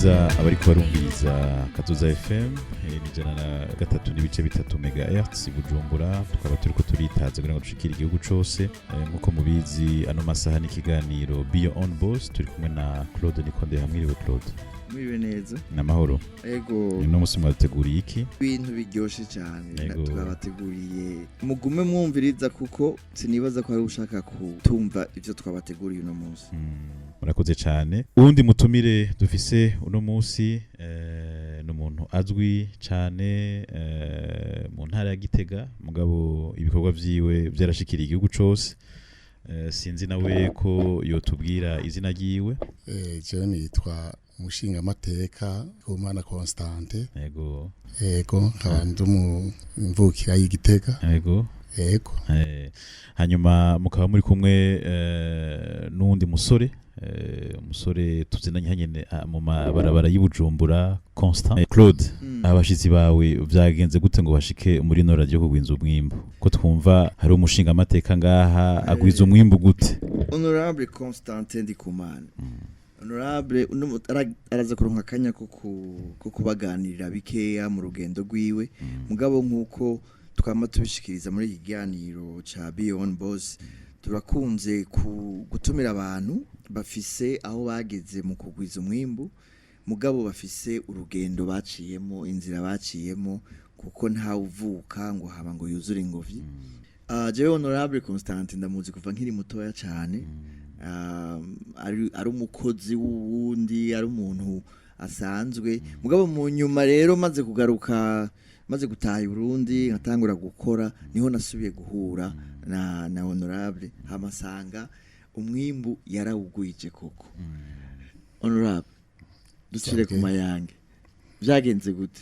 Neza abariko barumviriza Kazoza FM, ni 103.3 megahertz i Bujumbura. Tukaba turiko turitaza kugira ngo dushikire igihugu cose. Nkuko mubizi, ano masaha n'ikiganiro Be Your Own Boss. Turi kumwe na Claude Nikonde. Hamwiriwe, Claude. Mwiriwe neza. N'amahoro? Ego. Uno musi mwaduteguriye iki? Ibintu biryoshe cyane. Ego. Twabateguriye, mugume mwumviriza kuko sinibaza ko hari ushaka kutumva ivyo twabateguriye uno munsi. Murakoze cyane. Uwundi mutumire dufise uno munsi ni umuntu azwi cyane mu ntara ya Gitega, mugabo ibikorwa vyiwe vyarashikiriye igihugu cose. Sinzi nawe ko yotubwira izina ryiwe. Jewe nitwa umushingamateka Kumana Constantin. Ego, nkaba ndi umuvukira y'Igitega. Ego. Hanyuma mukaba muri kumwe n'uwundi musore, umusore tuzinanye hanyene mu mabarabara y'i Bujumbura, Constant. Claude, abashitsi bawe vyagenze gute ngo bashike muri ino radio kugwiza umwimbu? Ko twumva hari umushinga amateka ngaha, agwiza umwimbu gute? Honorable Constantin Ndikumana, honorable uno araza kuronka akanya ko kubaganirira bikeya mu rugendo rwiwe. Mugabo nkuko twama tubishikiriza muri iki kiganiro ca Be Your Own Boss, turakunze gutumira abantu bafise aho bageze mu kugwiza umwimbu, mugabo bafise urugendo baciyemo, inzira baciyemo, kuko ntawe uvuka ngo haba ngo yuzure ingobyi. Jewe honorable Constantin ndamuzi kuva nkiri mutoya cyane. Ari umukozi w'uwundi, ari umuntu asanzwe. Mugabo mu nyuma rero maze kugaruka, maze gutaha i Burundi nkatangura gukora, niho nasubiye guhura na honorable, hamasanga umwimbu yarawugwije koko. Honorable, ducire ku mayange, byagenze gute?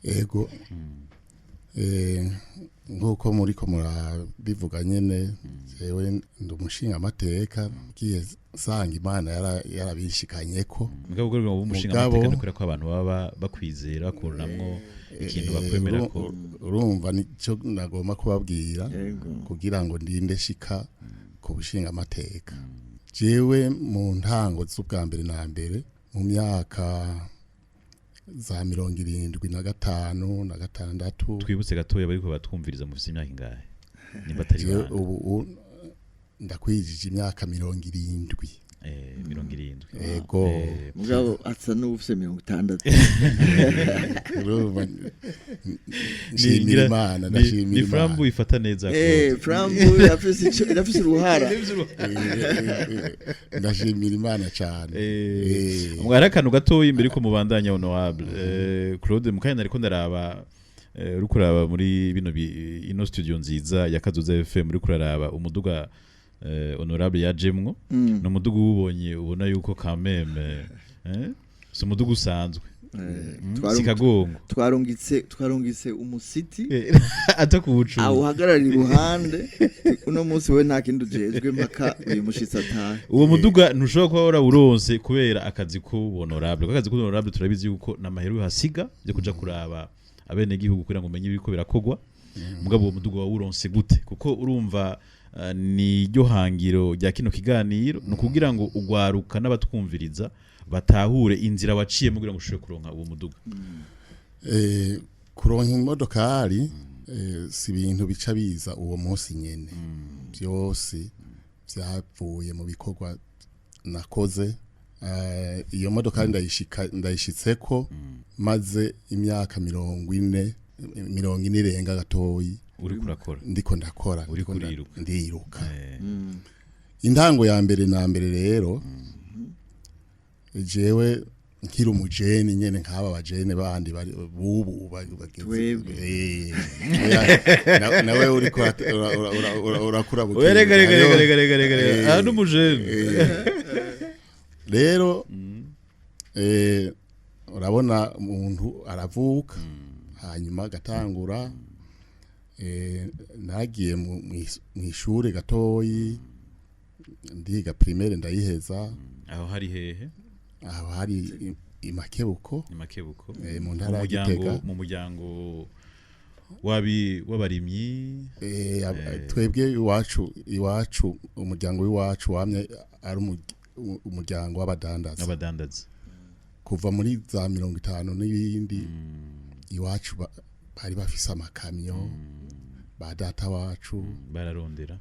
Ego, nk'uko muriko murabivuga nyene, jewe ndi umushingamateka ngiye nsanga Imana yarabishikanyeko. Mugabo ubwo ubu umushinga amateka ni kubera ko abantu baba bakwizera, bakuramwo ikintu, bakwemera ko Urumva nico nagomba kubabwira. Kugira ngo ndinde shika ku bushingamateka, jewe mu ntango z'ubwa mbere na mbere, mu myaka za 75 na 6. Twibutse gatoya bariko batwumviriza, mufise imyaka ingahe nimba atari Jewe banga? ubu ndakwijije imyaka 70. 70. Ego. Mugabo asa n'ufise 60. Urumva, nshimira Imana, ndashimira ni Imana. Frambu ifata neza, Claude. Frambu irafise uruhara. Ndashimira Imana cyane. Hari akantu gatoya imbere yuko mubandanya, honorable Claude. Mukanya nariko ndaraba, uriko uraba muri bino ino studio nziza ya Kazoza FM, uriko uraraba umuduga honorable yajemwo. Ni umuduga uwubonye ubona yuko kameme si umuduga usanzwe. Si kagongo. Twarungitse umusiti ata kuwucunga. Awuhagarara iruhande. Uno munsi we nta kindi ujejwe mpaka uyu mushitsi atahe. Uwo muduga ntushobora kuba warawuronse kubera akazi ko honorable, kuko akazi ko honorable turabizi yuko n'amahera uhasiga yo kuja kuraba abenegihugu kugira ngo umenye ibiriko birakogwa. Mugabo uwo muduga wawuronse gute? Kuko urumva ni ryo hangiro rya kino kiganiro, ni ukugira ngo ugwaruka n'abatwumviriza batahure inzira waciyemo kugira ngo ushobore kuronka uwo muduga. Kuronka imodokari si ibintu bica biza uwo munsi nyene. Byose byavuye mu bikorwa nakoze. Iyo modokari ndayishitseko maze imyaka 40, 40 irenga gatoyi. Uriko urakora. Ndiko ndakora. Uriko ndiko uriruka. Ndiruka. Intango ya mbere na mbere rero, jewe nkiri umujene nyene nk'aba bajene bandi bari bubu bageze Twebwe. Oya, nawe uriko urakura buke. Oya, reka reka reka reka reka reka reka, aha n'umujene. Rero urabona umuntu aravuka hanyuma agatangura. Nagiye mw'ishure gatoyi, ndiga primaire ndayiheza. Aho hari hehe? Aho hari i Makebuko. Ni Makebuko. Mu mu ntara ya muryango Gitega. Mu muryango w'abarimyi? Twebwe iwacu, umuryango w'iwacu wamye ari umuryango w'abadandaza. N'abadandaza. Kuva muri za 50 n'ibindi, iwacu bari bafise amakamyo, ba data wacu. Bararondera.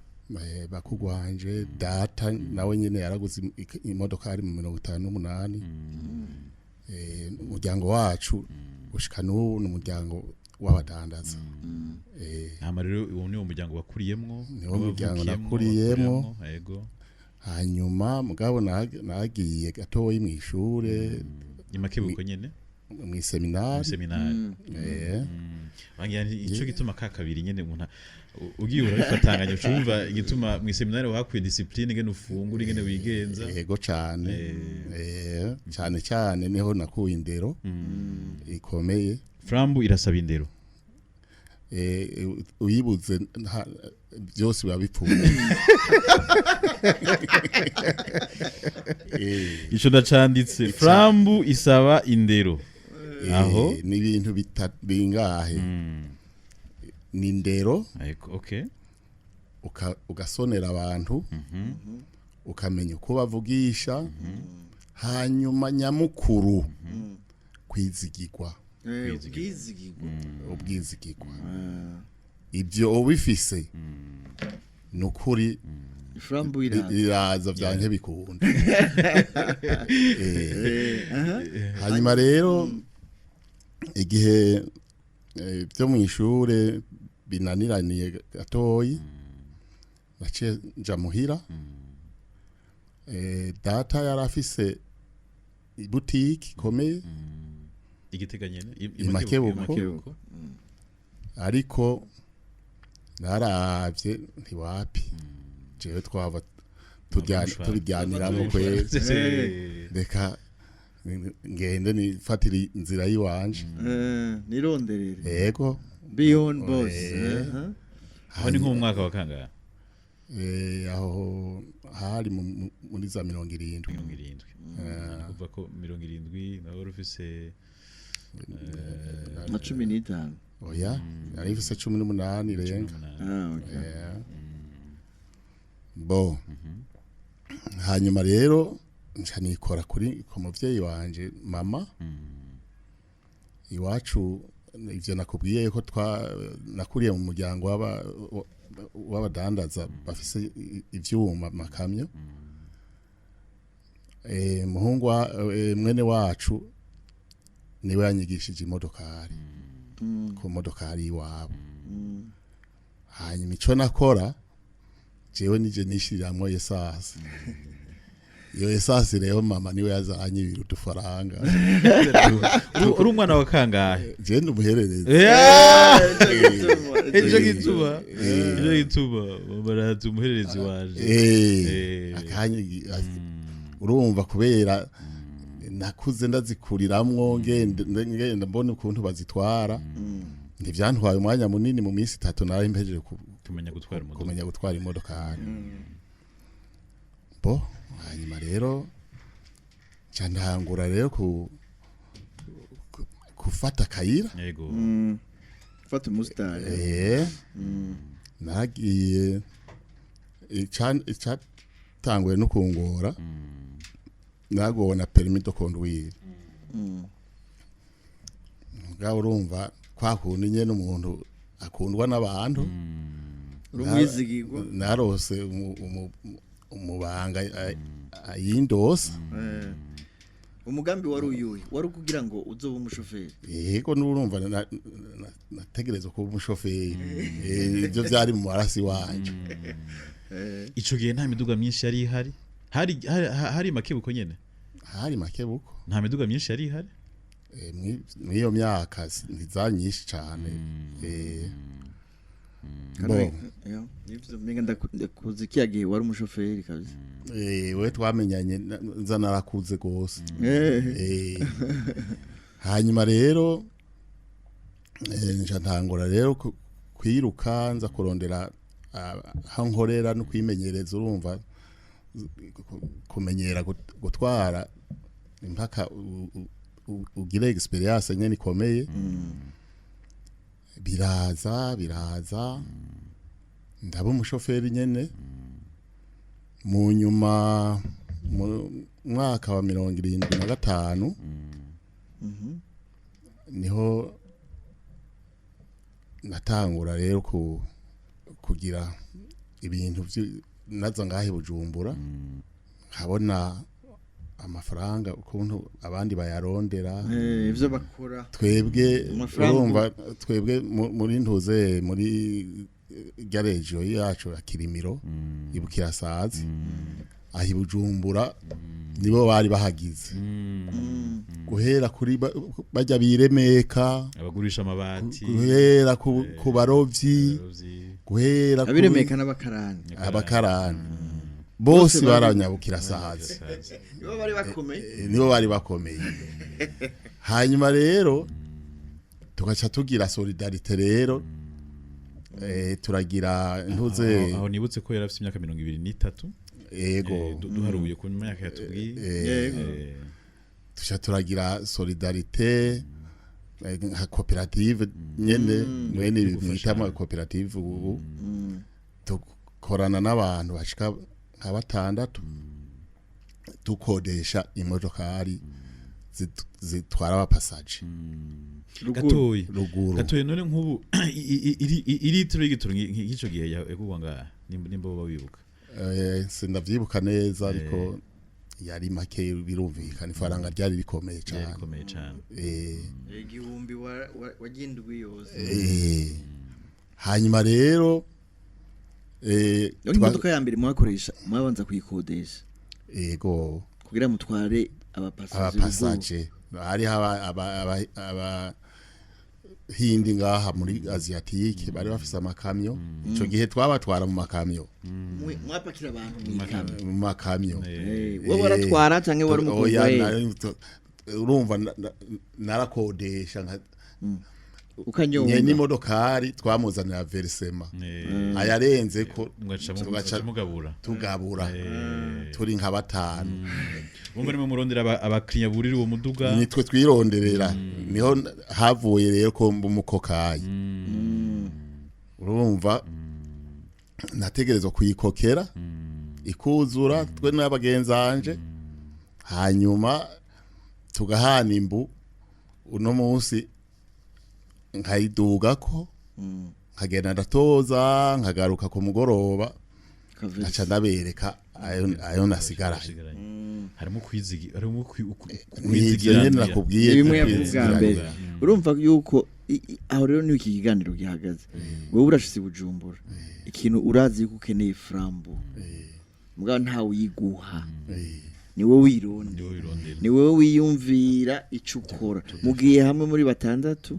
Bakugwanje data nawe nyene yaraguze imodokari mu 58. Umuryango wacu gushika n'ubu ni umuryango w'abadandaza. Hama rero uwo ni wo muryango wakuriyemwo? Niwo muryango wavukiyemwo, nakuriyemwo. wakuriyemwo, yego. Hanyuma mugabo nagiye gatoyi mw'ishure. Imakebuko nyene? Mw'iseminari. Seminari. Wangira nti ico gituma ka kabiri nyene umuntu ugiye urabifatanganya, ucumva igituma mu seminari wahakuye discipline, ingene ufungura, ingene wigenza. Yego cane. Cane cane niho nakuye indero ikomeye. Frambu irasaba indero. Uyibuze byose biba bipfuye. Ico ndacanditse, frambu isaba indero aho. Ni ibintu bingahe? Ni indero. Yego, okay. Ugasonera abantu, ukamenya uko bavugisha, hanyuma nyamukuru kwizigirwa. Ubwizigirwa. Ubwizigirwa, ibyo ubifise ni ukuri. Frambu iraza. Iraza vyanke bikunda. Hanyuma rero igihe byo mu ishure binaniraniye gatoyi, naciye nja muhira. Data yari afise ibutiki ikomeye. Igitega nyene? Imakebuko. Imakebuko. Ariko naravye ntiwapi, jewe twava tubijyaniramo kwezi. Reka ngende nifatire inzira y'iwanje. Nironderere. Yego. Be on boss. Aho ni nko mu mwaka wa kangahe? Aho hari muri za 70. 70. Kuva ko 70 nawe wari ufise Na 15. Oya, yari ifise 18 irenga. 18. Ah, okay. Bo hanyuma rero nca nikora kuri ku muvyeyi wanje mama. Iwacu ivyo nakubwiye ko twa nakuriye mu muryango w'abadandaza bafise ivyuma, makamyo. Muhungu mwene wacu niwe yanyigishije imodokari, ku modokari iwabo. Hanyuma ico nakora jewe nije nishiriramwo essence. Iyo essence rero mama niwe yazanyibira udufaranga. Uri umwana wa kangahe? Je ndi umuhererezi. Ejo gituma baraza umuhererezi wanje. Akanyigi urumva kubera nakuze ndazikuriramwo, ngenda mbona ukuntu bazitwara, ntivyantwaye umwanya munini, mu minsi 3 nari mpejeje kumenya gutwara imodoka. Kumenya gutwara imodokari. Bo hanyuma rero nca ntangura rero gufata akayira. Fata umusitari. Nagiye icatanguye no kungora, nagowe na permis de conduire. Mugabo urumva kwa kundi nyene umuntu akundwa n'abantu. Uri umwizigirwa. Narose umubanga ayindosa. Umugambi wari uyuhe? Wari ukugira ngo uzobe umushoferi? Yego, n'urumva nategerezwa kuba umushoferi. Ibyo vyari mu marasi wanje. Ico gihe nta miduga myinshi yari ihari, hari makebuko nyene? Hari makebuko. Nta miduga myinshi yari ihari? Mw'iyo myaka ntizari nyinshi cane. Bo. Nivyo menga ndakuzi kiya gihe wari umushoferi kabisa. We twamenyanye nza narakuze gose. Hanyuma rero nca ntangura rero kwiruka nza kurondera aho nkorera no kwimenyereza. Urumva kumenyera gutwara impaka ugire experience nyene ikomeye. Biraza biraza, ndaba umushoferi nyene. Mu nyuma mu mwaka wa 75. Niho natangura rero kugira ibintu naza ngahe Bujumbura, nkabona amafaranga ukuntu abandi bayarondera. Ivyo bakora. Twebwe Amafaranga. Urumva, twebwe muri ntuze, muri rya région yacu ya Kirimiro, ibukirasazi aho i Bujumbura nibo bari bahagize, guhera kuri bajya biremeka, abagurisha amabati, guhera ku barovyi, abarovyi, guhera kuri abiremeka n'abakarani. Abakarani bose Bose bari- baranyabukirasazi. Nibo bari bakomeye. Nibo bari bakomeye. Hanyuma rero tugaca tugira solidarité rero, turagira ntuze. Aho nibutse ko yari afite imyaka 23. Ego. Duharuye ku myaka yatubwiye. Yego. Tuca turagira solidarité, nka koperative nyene, mwene ibi mwita ama koperative ubu. Dukorana n'abantu bashika nka batandatu, dukodesha imodokari zitwara abapasaje. Gatoyi. Ruguru. Gatoyi, none nk'ubu iri litiro y'igitoro nk'icyo gihe yagurwa ngaha, nimba woba wibuka? Sindavyibuka neza, ariko yari make, birumvikana ifaranga ryari rikomeye Ryari cane. Rikomeye cane. Igihumbi wagindwi yose. Hanyuma rero Iyo imodoka ya mbere mwakoresha, mwabanza kuyikodesha Ego. kugira mutware abapasaje? Abapasaje hariho aba hindi ngaha muri asiatique bari bafise amakamyo. Ico gihe twabatwara mu makamyo. Mwapakira abantu mu ikamyo? Mu makamyo. Wowe waratwara canke wari Oya, umukonvoyeri? Urumva narakodesha Ukanyonga. Nyene imodokari twamuzanira versement, ayarenze ko mugaca tugaca mugaca mugabura. Tugabura turi nka batanu. Bumva nimwe murondera abakiriya burira uwo muduga. Nitwe twironderera. Niho havuye rero ko mba umukokayi. Urumva, nategerezwa kuyikokera ikuzura, twe n'abagenzanje, hanyuma tugahana imbu. Uno munsi nkayidugako, nkagenda ndatoza, nkagaruka ku mugoroba, nkaca ndabereka ayo nasigaranye. Nasigaranye. Harimo harimo Nivyo nyene. kwizigiranira. Nakubwiye. Ni bimwe yavuze bwa mbere. Kwizigiranira. Urumva yuko aho rero niho iki kiganiro gihagaze. Wowe urashitse i Bujumbura, ikintu urazi yuko ukeneye frambo, mugabo ntawe uyiguha, ni wowe wironde. Niwe wirondera. Ni wowe wiyumvira ico ukora. Mugiye hamwe muri batandatu,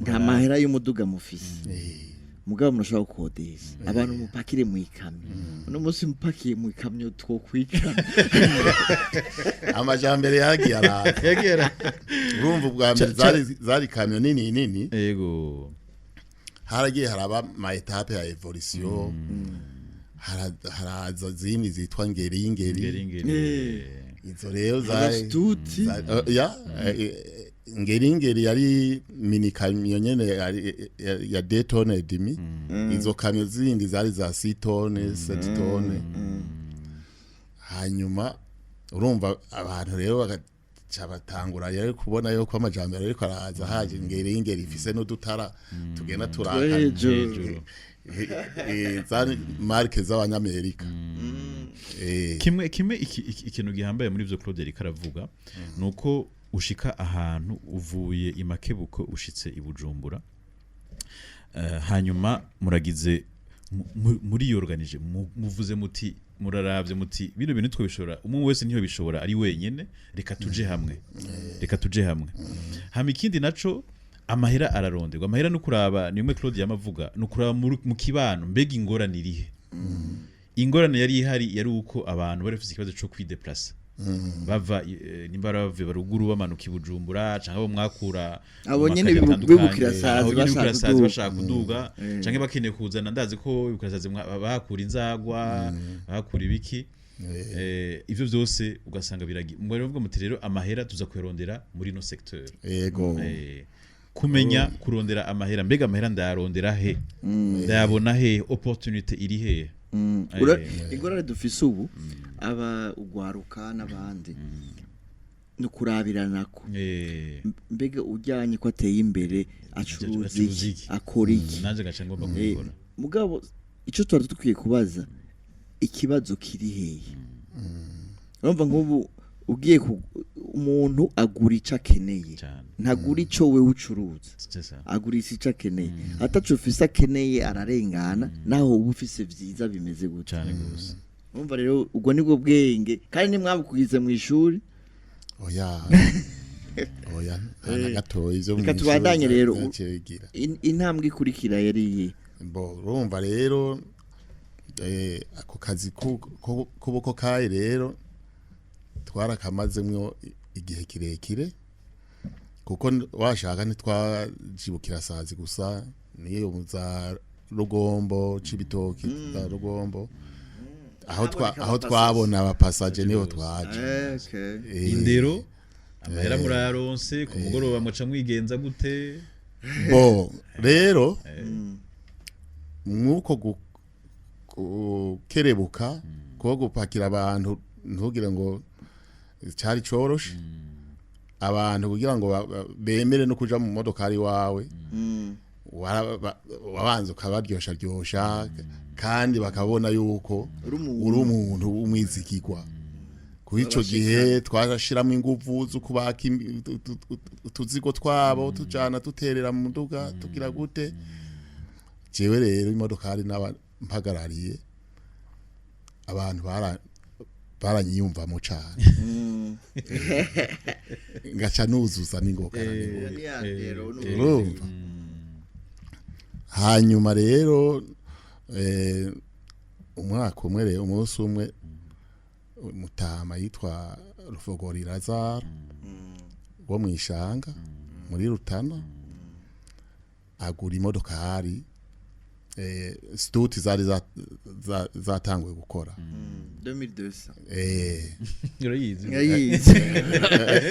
nta mahera y'umuduga mufise, mugabo murashobora gukodesha abantu mupakire mu ikamyo. Uno munsi mupakiye mu ikamyo twokwicana. Amajambere yagiye araza. Urumva, ubwa mbere zari kamyo nini nini. Haragiye haraba ma étapes ya évolution, haraza zindi zitwa ngeri ngeri. Ngeri ngeri. Izo rero zari Abasituti. Ya, ngeri ngeri yari mini kamyo nyene, yari ya 2,5 tonnes. Izo kamyo zindi zari za 6 tonnes, 7 tonnes. Hanyuma urumva, abantu rero bagaca batangura rero kubona yuko amajambere ariko araza, haje ngeri ngeri ifise n'udutara tugenda turaka Hejuru. Hejuru. Za marque z'abanyamerika. Kimwe kimwe ikintu gihambaye muri ivyo Claude yariko aravuga nuko ushika ahantu uvuye i Makebuko ushitse i Bujumbura, hanyuma muragize muriyorganije, muvuze muti, muraravye muti bino bintu twabishobora, umwe wese ntiyo bishobora ari wenyene, reka tuje hamwe, reka tuje hamwe. Hama ikindi naco, amahera araronderwa. Amahera no kuraba, nimwe Claude yamavuga, no kuraba mu kibano, mbega ingorane irihe? Ingorane yari ihari yari uko abantu bari bafise ikibazo co kwideplasa bava nimba bava baruguru bamanuka i Bujumbura, canke abo mwakura Abo mu nyene makaye atandukanye, bibukirasazi abo nyene bashaka bibukirasazi kuduga. Bashaka kuduga canke bakeneye kuzana. Ndazi ko bibukirasazi bahakura inzagwa, bahakura ibiki, ivyo vyose ugasanga biragi. Mwe muti rero amahera tuza kuyarondera muri no secteur. Ego. Kumenya kurondera amahera, mbega amahera ndayarondera he, ndayabona he, opportunité iri he? Ingorane dufise ubu, aba ugwaruka n'abandi. No kurabiranako. Mbega ujyanye ko ateye imbere, acuruza acuruza iki, iki? Akora iki? Nanjye gaca ngomba kubikora. Mugabo icyo twari dukwiye kubaza, ikibazo kiri hehe? Urumva, nk'ubu ugiye ku umuntu agura icyo akeneye, ntagura icyo wewe ucuruza. C'est ça. Agurisha icyo akeneye. Ataco ufise akeneye, ararengana, naho uba ufise vyiza bimeze gutya. Cyane gose. Urumva rero, ubwo nibwo bwenge, kandi nimwabukwize mu ishuri. Oya, oya, nta na gatoya ivyo Reka mw'ishuri tubandanye rero. vyaciye bigira. Intambwe ikurikira yari iyihe? Bo, urumva rero, ako kazi k'ubukokayi rero twarakamazemwo igihe kirekire, kuko washaka ntitwajibukira sazi gusa, niyo za Rugombo, Cibitoki, za Rugombo, aho aho twabona abapasaje niho twaje. Indero, amahera murayaronse, ku mugoroba muca mwigenza gute? Bo rero, mwuko gukerebuka ko gupakira abantu, ntugire ngo cyari coroshe. Abantu kugira ngo bemere no kuja mu modokari wawe, wabanza ukabaryosha ryosha, kandi bakabona yuko uri umuntu. Uri umuntu w'umwizigirwa. Kuri ico gihe twarashiramo inguvu zo kubaka utuzigo twabo, tujana duterera mu muduga, tugira gute. Jewe rero imodokari n'aba mpagarariye abantu baranyiyumvamo cane, ngaca nuzuza n'ingoga na n'ingoga. Urumva, hanyuma rero, umwaka umwe rero, umunsi umwe, mutama yitwa Rufogori Lazaro wo mwishanga muri Rutana agura imodokari, Stuti zari zatanguye gukora. 2200. Urayizi? Nkayizi.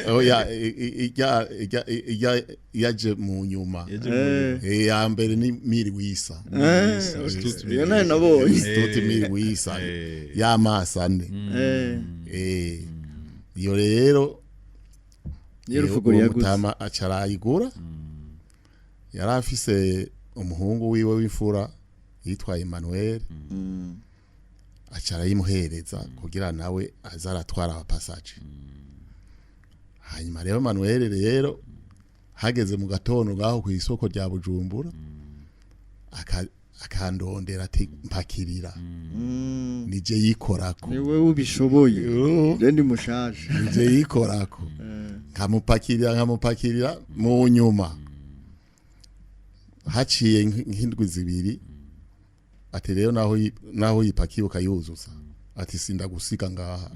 Oya, ijya yaje mu nyuma. Yaje mu nyuma. Ya mbere ni 1800. Stuti. Iyo nayo nabonye. Stuti 1800 y'amaso ane. Iyo rero Niyo Rufuguri uwo yaguze. mutama aca arayigura. Yari afise umuhungu wiwe w'imfura yitwa Emmanuel, aca arayimuhereza kugira nawe aze aratwara abapasaje. Hanyuma rero Emmanuel rero, hageze mu gatondo ngaho ku isoko rya Bujumbura, akandondera ati: "Mpakirira." Nije yikorako. Ni wowe ubishoboye. Urumva? Je ndi mushaje. Nije yikorako, nkamupakirira, nkamupakirira. Mu nyuma haciye nk'indwi 2, ati: "Rero naho yipakiye ukayuzuza," ati, "sindagusiga ngaha."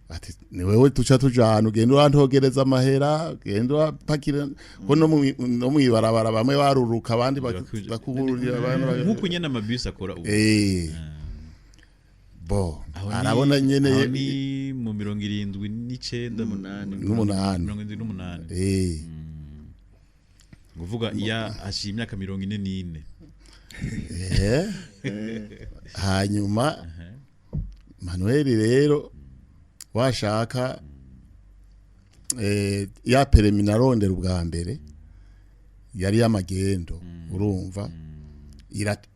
Ati: "Ni wewe tuca tujana, ugenda urantogereza amahera, ugenda urapakira ko no mwibarabara bamwe baruruka, abandi bakuhurira abandi Nk'uko nyene amabisi akora ubu. Bo Aho arabona nyene. Aho ni mu 79. N'umunani. N'umunani. 78. Nguvuga iya hashiye imyaka 44. Hanyuma Manuel rero, washaka, ya permis narondera ubwa mbere yari y'amagendo, urumva,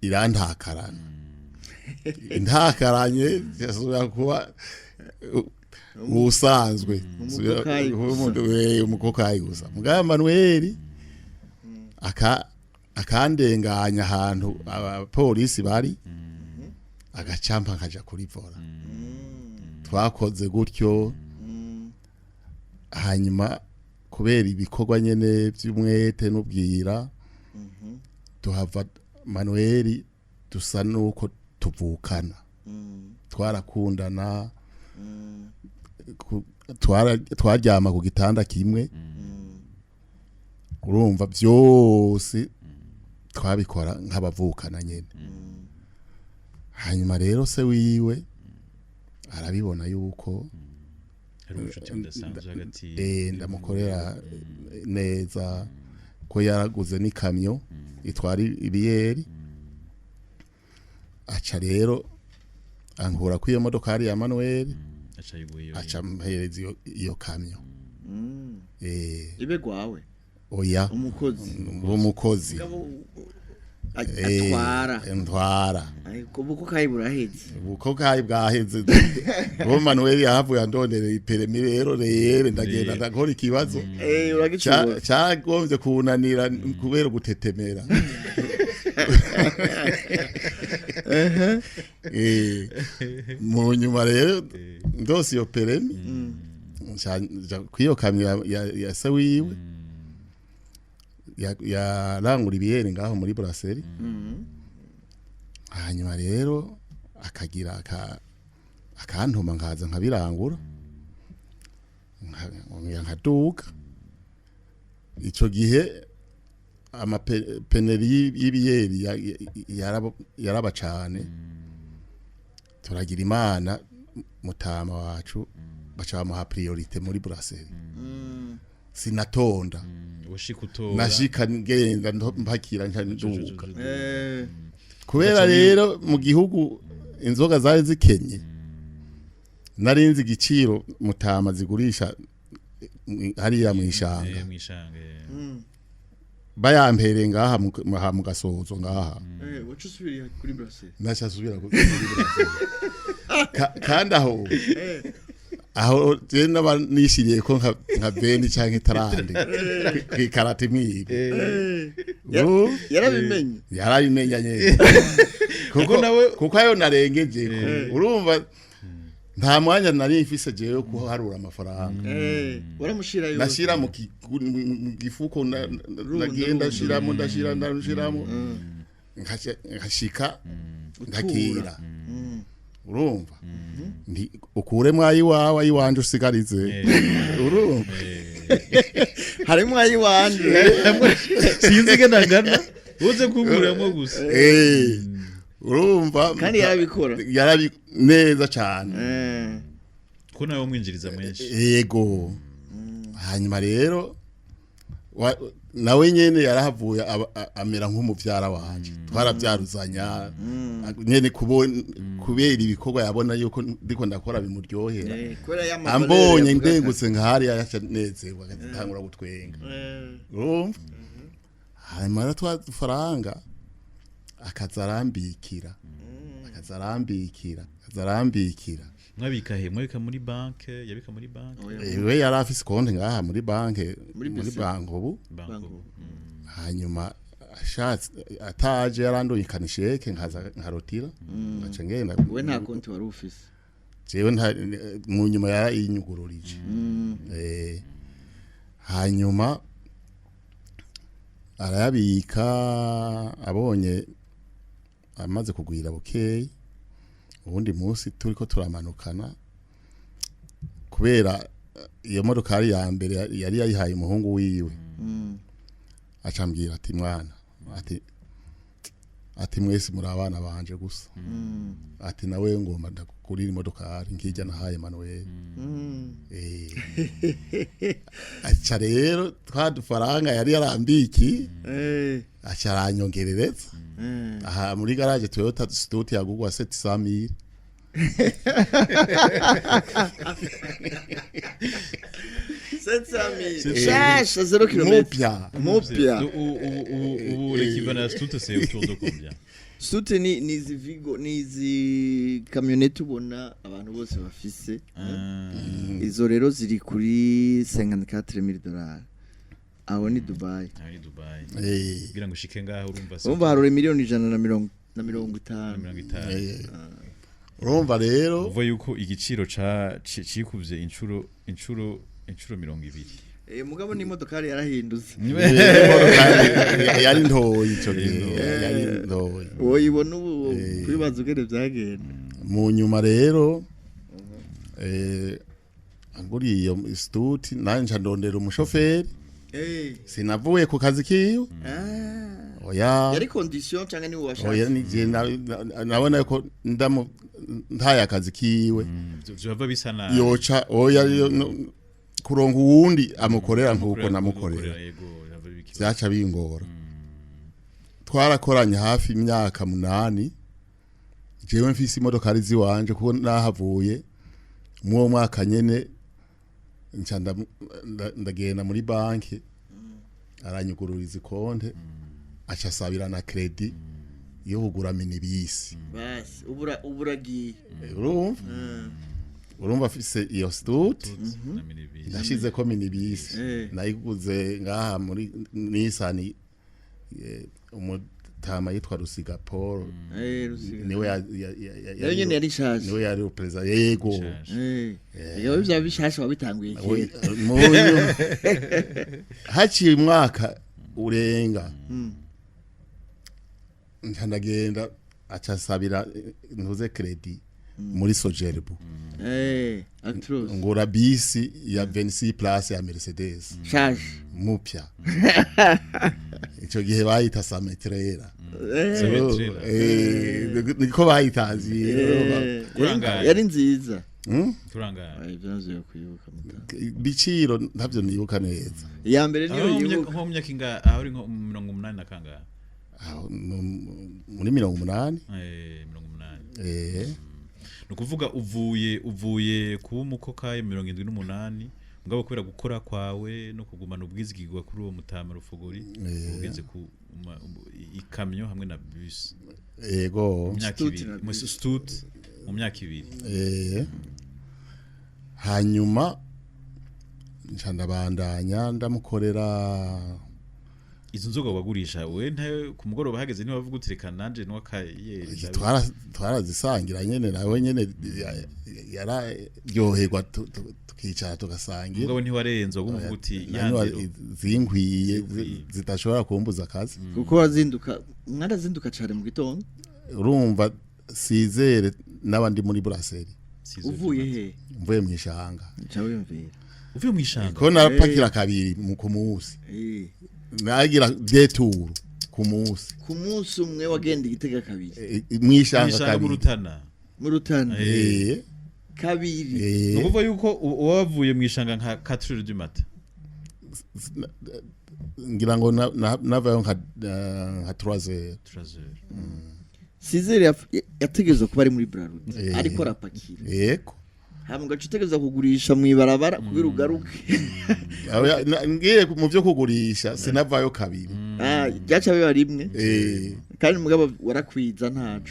irantakarana. Intakaranye yasubira kuba ubusanzwe. Umukokayi gusa. Umukokayi gusa. Mugabo Manuel akandenganya ahantu abapolisi bari, agacampa nkaja kuri volant. Twakoze gutyo. Hanyuma kubera ibikorwa nyene vy'umwete n'ubwira, tuhava Manuel dusa nuko tuvukana, twarakundana, twaryama ku gitanda kimwe. Urumva, byose twabikora nk'abavukana nyene. Hanyuma rero se wiwe arabibona yuko Hari ubucuti budasanzwe hagati. Ndamukorera neza, ko yaraguze n'ikamyo itwara ibiyeri. Aca rero ankura kuri iyo modokari ya Manuel. Aca yiguye iyo. Aca ampereza iyo kamyo. Ibe gwawe? Oya. Umukozi. Umukozi. Mugabo, atwara. Ntwara. Ariko ubu ko kayibura ahetse. Uko kayi bwaheze, uwo Manuel yahavuye andondera i permis rero reyere, ndagenda ndakora ikibazo. Uragicura. Cagombye kunanira kubera gutetemera. Mu nyuma rero ndose iyo permis, nca kw'iyo kamyo ya se wiwe yarangura ibiyeri ngaho muri brasserie. Hanyuma rero akagira akantuma nkaza nkabirangura, nkongera nkaduga. Ico gihe amapeneri y'ibiyeri yaraba cane. Turagira Imana, mutama wacu baca bamuha priorité muri brasserie, sinatonda. Washika utora. Nashika ngenda mpakira, nca nduga. Kubera Baca rero mu gihugu inzoga zari zikenye, narinzi igiciro mutama zigurisha hariya mu ishanga. Mwishanga. Bayampereye ngaha mu gasozo ngaha. Waca usubiriye kuri brasserie. Naca asubira kandi aho je naba nishiriye ko nka beni canke tarande kwikarata imwibe. Yarabimenye. Yarabimenya nyene kuko Kuko nawe- kuko ayo narengeje ko urumva nta mwanya nari mfise jewe kuharura amafaranga. Waramushira yose. Nashira mu gifuko, nagenda ndashiramo, ndashira, ndashiramo, nkashika nkakira. Urumva nti ukuremwo ayiwawe, ayiwanje usigarize, urumva. Harimo ayiwanje. Sinzi ingene angana, uze kunguramwo gusa. Urumva. Kandi yarabikora. Yarabi neza cane. Ko nawe umwinjiriza menshi. Yego. Hanyuma rero nawe nyene yarahavuye amera nk'umuvyara wanje, twaravyaruzanya nyene kubera ibikorwa yabona yuko ndiko ndakora bimuryohera. Kubera ya ma valeur Ambonye yavuga. ndengutse nkahariya yaca nezerwa, agatangura gutwenga. Urumva, hanyuma rero twa dufaranga akaza arambikira, akaza arambikira, akaza arambikira. Mwabika he? Mwabika muri banke? Yabika muri banke? Oya. We yari afise konti ngaha muri banke. Muri Muri BC. banke ubu. Banko. Banko. Hanyuma ashatse ataje yarandungikana isheke, nkaza nkarotira, ngaca ngenda. We nta konti wari ufise? Jewe nta, mu nyuma yarayinyugururije. Hanyuma arayabika, abonye amaze kugwira bukeyi, ubundi munsi turiko turamanukana, kubera iyo modokari ya mbere yari yayihaye umuhungu wiwe, acambwira ati: "Mwana," ati "mwese muri abana banje gusa," ati "nawe ngomba ndakugurira imodokari nkijya nahaye Manuel." Aca rero twa dufaranga yari yarambiki aca aranyongerereza. Aha muri garage Toyota Stout yagugwa 700,000. 700,000 shasha, 0 kilomètre. Mupya. Mupya. Ubu l'équivalent ya Stout, c'est autour de combien? Stout ni izi Vigo, ni izi kamyonete ubona abantu bose bafise. Izo rero ziri kuri 54,000 dollars, aho ni Dubai. Aho ni Dubai. Kugira ngo ushike ngaho, urumva Urumva harura miliyoni ijana na mirongo itanu. 50. Urumva rero. Uvuga yuko igiciro ca cikuvye inshuro 20. Mugabo n'imodokari yarahindutse. Imodokari yari ntoyi ico gihe, yari ntoyi. Woyibona ubu kwibaza ukene byagenda. Mu nyuma rero anguriye iyo Stout, nanje ndondera umushoferi. Sinavuye ku kazi kiwe. Oya. Yari condition canke niwe washatse? Oya, ni je nabona ko ndamu ntaye akazi kiwe Vyohava bisa nabi. Yoca oya kuronka uwundi amukorera nkuko namukorera. Yego, yohava biba ikibazo. Vyaca bingora. Twarakoranye hafi imyaka 8, jewe mfise imodokari ziwanje, kuko nahavuye Mw'uwo mwaka nyene nca ndagenda muri banki, aranyugururiza ikonte, aca asabira na crédit yo kugura minibus. Basi ubura uburagiye. Urumva, urumva afise iyo Stutz. Na minibus. Ndashizeko minibus. Nayiguze ngaha muri Nissan, umutama yitwa Rusiga Paul. Rusiga. Niwe Nayo nyene yari nshasha. Niwe yari perezida, yego. Nshasha. Iyo bya bishasha wabitanguye kera. Munyu haciye umwaka urenga, nca ndagenda, aca asabira ntuze crédit muri Sogerbu. Actros. Ngura bisi ya 26 place ya Mercedes. Shasha. Mupya. Ico gihe bayita Sametrera. Sametrera. Niko bayitazi. Kurangaye. Yari nziza. Turangara. Ay, ibyo navyo kwibuka muta. Ibiciro ntavyo nibuka neza. Iya mbere niyo Aho mu myaka- yibuka. Nko mu myaka inga aho uri, nko mu 80 na kangahe? Aho, muri 80. 80. Ni ukuvuga uvuye kuba umukokayi 78, mugabo kubera gukora kwawe no kugumana ubwizigirwa kuri uwo mutama Rufogori, ugeze ku ikamyo hamwe na bus. Yego. Mu myaka Stutz ibiri. na Mu bus. Stutz mu myaka 2. Hanyuma nca ndabandanya ndamukorera. Izo nzoga wagurisha we ntayo ku mugoroba hageze ntiwavuga uti reka nanje nwakayeri? Twarazisangira nyene, nawe nyene yararyoherwa, tukicara tugasangira. Mugabo ntiwarenze waguma uvuga uti Nanywa yandero. zinkwiye, Zinkwiye. zidashobora kumbuza akazi. Kuko wazinduka, mwarazinduka cyane mu gitondo. Urumva sizere n'abandi muri brasserie. Sizo. Uvuye he? Mvuye mu ishanga. Nca wiyumvira. Uvuye mu ishanga. Ko narapakira kabiri mu ku munsi. Nagira deux tours ku munsi. Ku munsi umwe wagenda Igitega kabiri? Mu ishanga. Mu ishanga mu Kabiri. Rutana. Mu Rutana. Kabiri. Ni ukuvuga yuko uba wavuye mu ishanga nka 4 heures du matin. Ngira ngo navayo nka 3 heures. 3 heures. Sizere yategerezwa kuba ari muri Brarudi ariko arapakira. Yego. Hama ugaca utegerezwa kugurisha mu ibarabara kugira ugaruke. Ngiye mu byo kugurisha sinavayo kabiri. Ah, byaca biba rimwe. Kandi mugabo warakwiza ntaco.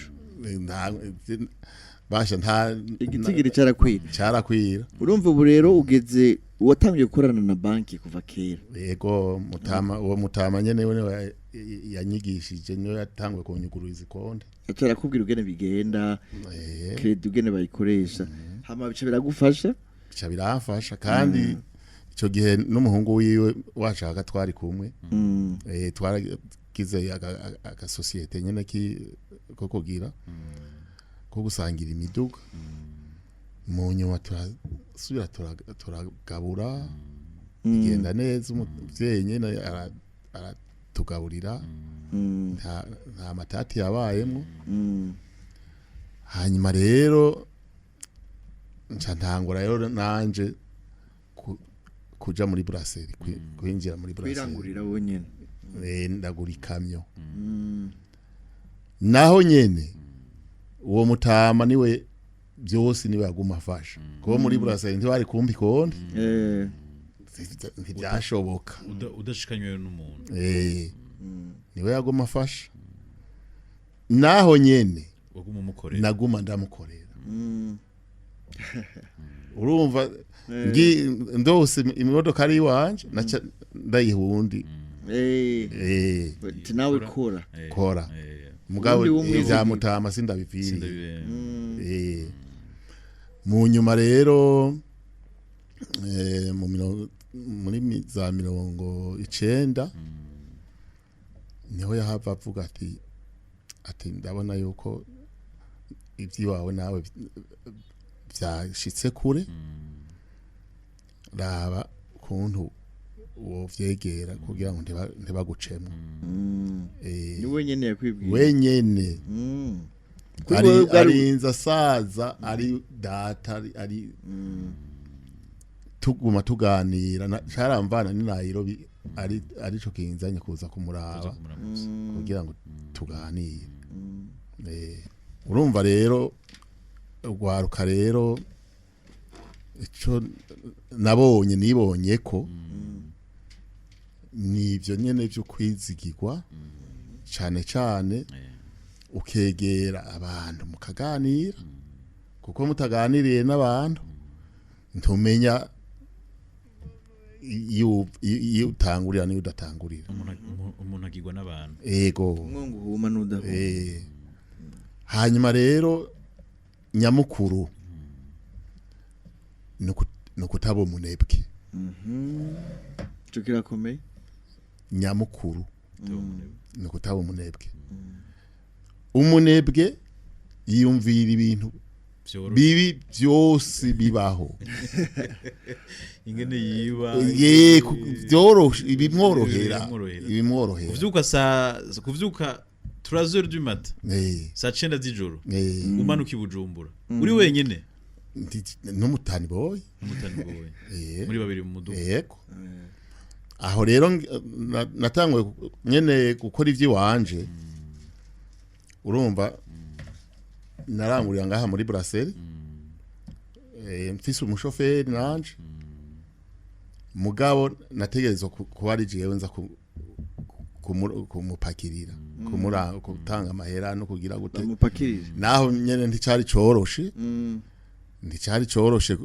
Basha nta Igitigiri cyarakwira. Cyarakwira. Urumva ubu rero ugeze watangiye gukorana na banki kuva kera. Yego, mutama, uwo mutama nyene we niwe yanyigishije, niwe yatanguye kunyugururiza ikonte. Aca arakubwira ugene bigenda, crédit ugene bayikoresha, hama bica biragufasha. Bica biramfasha, kandi ico gihe n'umuhungu wiwe washaka twari kumwe. Twaragize agasosiyete nyene ko kugira ko gusangira imiduga. Mu nyuma turasubira turagabura, bigenda neza, umuvyeyi nyene aratugaburira. Nta matati yabayemwo. Hanyuma rero nca ntangura rero nanje kuja muri brasserie, kwinjira muri brasserie. Kwirangurira wonyene. Ndagura ikamyo. Naho nyene uwo mutama niwe byose, niwe yaguma afasha kuba muri brasserie ntibari kumpa ikonte. Ntibyashoboka. Udashikanywe n'umuntu. Niwe yaguma afasha naho nyene. Waguma umukorera. Naguma ndamukorera. Urumva ndose imodoka ari iwanje, naca ndayiha uwundi. Ati nawe kora. Kora. Mugabo Uwundi w'umwe ivya mutama sindabipfiriye. Mu nyuma rero muri za 90 niho yahava avuga ati ndabona yuko iby'iwawe nawe byashitse kure, raba ukuntu wovyegera kugira ngo ntibagucemo. Ni wenyene yakwibwiye? Wenyene. Kuri ari wowe bwari arinze asaza, ari data, ari tuguma tuganira, caramvana ni Nairobi, ari arico kinzanye kuza kumuraba. Kuza kumuramutsa. Kugira ngo tuganire. Urumva rero urwaruka rero Ico nabonye, nibonye ko ni ibyo nyene byo kwizigirwa cane cane, ukegera abantu mukaganira, kuko mutaganiriye n'abantu ntumenya iyo utangurira n'iyo udatangurira. Umuntu agirwa n'abantu. Ego. Umwungu uhuma n'udahuma. Hanyuma rero nyamukuru ni ukutaba umunebwe. Ico kirakomeye. Nyamukuru ni ukutaba umunebwe. Umunebwe yiyumvira ibintu vyoroshe bibi byose bibaho. Ingene yiba. Ye, byoroshe, ibimworohera. Ibimworohera. Ibimworohera. Kuvyuka saa, kuvyuka 3 heures du matin, saa 9 z'ijoro, umanuka i Bujumbura uri wenyene? N'umutani boy. N'umutani boy. Muri babiri mu muduga. Yego. Aho rero natanguye nyene gukora ivy'iwanje. Urumva, narangurira ngaha muri Brasserie, mfise umushoferi nanje, mugabo nategerezwa kuba ari jewe nza kumupakirira, gutanga amahera no kugira gute. Bamupakirire. Naho nyene nticari coroshe. Nticari coroshe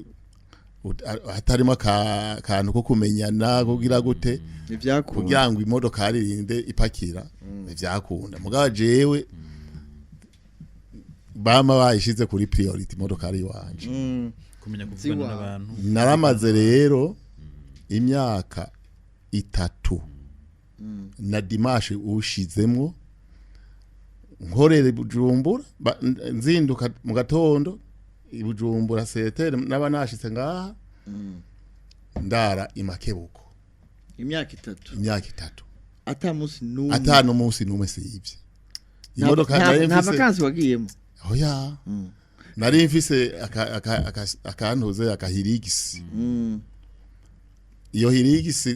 hatarimo akantu ko kumenyana, kugira gute. Ntivyakunda. Kugira ngo imodokari irinde ipakira, ntivyakunda. Mugabo jewe bama bayishize kuri priority imodokari iwanje. Kumenya kuvugana Ziwa. n'abantu. Naramaze rero imyaka 3 na dimanche ushizemwo nkorera i Bujumbura, nzinduka mu gatondo i Bujumbura setere, naba nashitse ngaha, ndara i Makebuko. Imyaka 3? Imyaka 3. Ata munsi n'umwe? Ata n'umunsi n'umwe sivye. Imodoka nari nta mfise. vacances wagiyemo? Oya, nari mfise akantuze aka Hilux. Iyo Hilux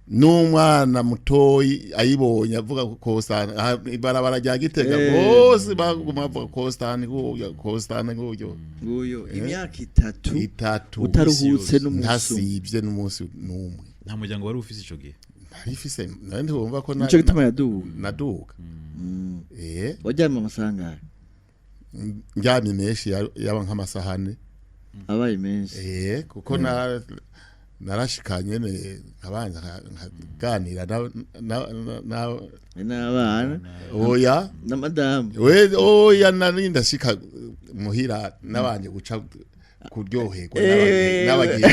n'umwana mutoyi ayibonye avuga ko Constant, ibarabara rya Gitega bose baguma bavuga Constant nguyo, Constant nguyo. Nguyo imyaka 3. 3. Utaruhutse n'umunsi umwe. Ntasibye n'umunsi n'umwe. Nta muryango wari ufise ico gihe? Nari mfise, nari ntiwumva ko Nico gituma yaduga. Naduga. Waryama amasaha angahe? Ndyamye menshi yaba nk'amasahane. Abaye menshi. Kuko narashikanye ne nkabanza nkaganira na N'abana? Oya. Na madamu? We, oya, nari ndashika muhira nabanje guca kuryoherwa n'abagenzi.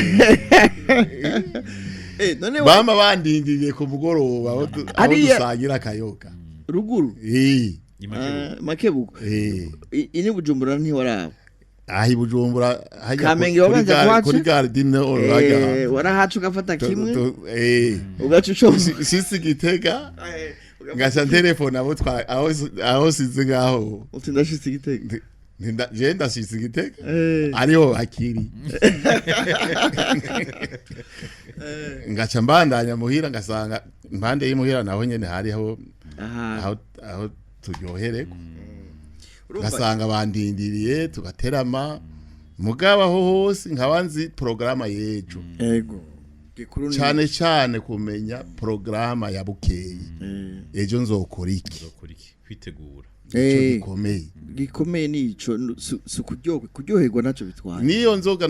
None Bama bandindiriye ku mugoroba aho dusangira akayoga. Ruguru? I Makebuko. Ah, Makebuko. Ini Bujumbura ntiwaraba? Aho i Bujumbura hajya Kamenge wabanza kuhaca? Kuri gare du Nord hajya. Warahaca ugafata kimwe, ugaca ucoma. Shitse Gitega ngaca telefone abo twa aho size ngaho. Uti ndashitse Igitega. Je ndashitse Igitega, ariho akiri, ngaca mbandanya muhira, ngasanga impande y'imuhira naho nyene hariho aha aho turyohererwa. Urumva. Ngasanga bandindiriye tugaterama, mugabo aho hose nkaba nzi porogaramu y'ejo. Ego, gikuru ni Cane cane kumenya porogaramu ya bukeye, ejo nzokora iki. Uzokora iki, kwitegura. Ico gikomeye. Gikomeye nico, si kuryoherwa ntacyo bitwaye. Niyo nzoga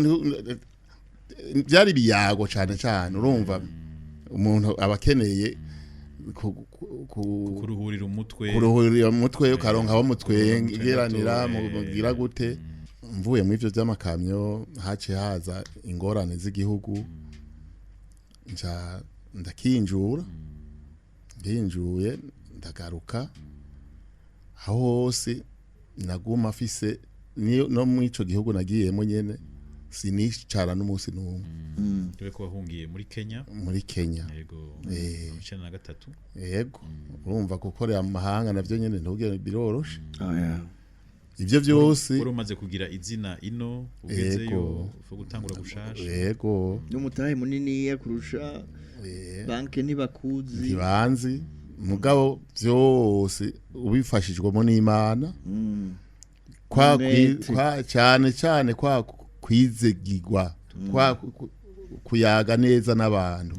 byari ibiyago cane cane. Urumva, umuntu aba akeneye Kuruhurira umutwe. Kuruhurira umutwe, ukaronka aho mutwengeranira, mugira gute. Mvuye muri ivyo vy'amakamyo haciye haza ingorane z'igihugu, nca ndakinjura, nkinjuye ndagaruka. Aho hose naguma afise no muri ico gihugu nagiyemo nyene sinicara n'umunsi n'umwe. Dore ko wahungiye muri Kenya. Muri Kenya. Yego. 93. Yego. Urumva, gukorera mu mahanga navyo nyene ntugire biroroshe. Oya. Ivyo byose. Wari umaze kugira izina ino, ugezeyo ufo gutangura gushasha. Yego. N'umutahe muniniya kurusha, banke ntibakuzi. Ntibanzi, mugabo byose ubifashijwemo n'Imana, kwa Umwete. kwa cyane cyane kwa kwizegirwa. Kuyaga neza n'abantu.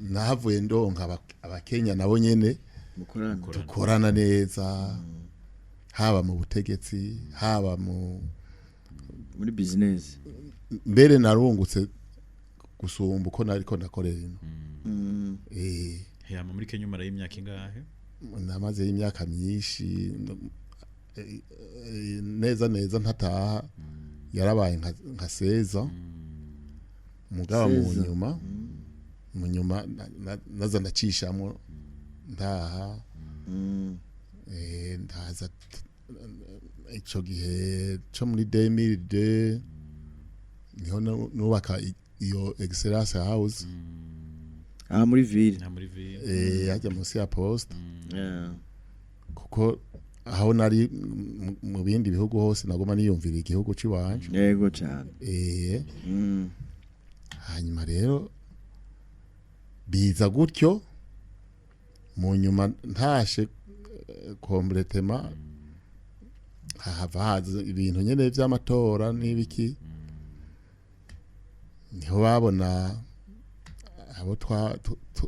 Nahavuye ndonka abakenya nabo nyene Mukorana. Dukorana neza, haba mu butegetsi, haba mu muri business. Mbere narungutse gusumba uko nariko ndakorera ino. Hama muri Kenya umarayo imyaka ingahe? Namaze imyaka myinshi, neza neza ntataha, yarabaye nka 16, mugaba mu 16. nyuma naza ndacishamwo ntaha. Ndaza ico gihe co muri 2002 niho nubaka iyo Excellence House. Aha muri ville. Nta muri ville. Hajya munsi ya poste, kuko aho nari mu bindi bihugu hose nagoma niyumvira igihugu c'iwanje. Yego cyane. Hanyuma rero biza gutyo, mu nyuma ntashe complètement, hahava haza ibintu nyene vy'amatora n'ibiki, niho babona abo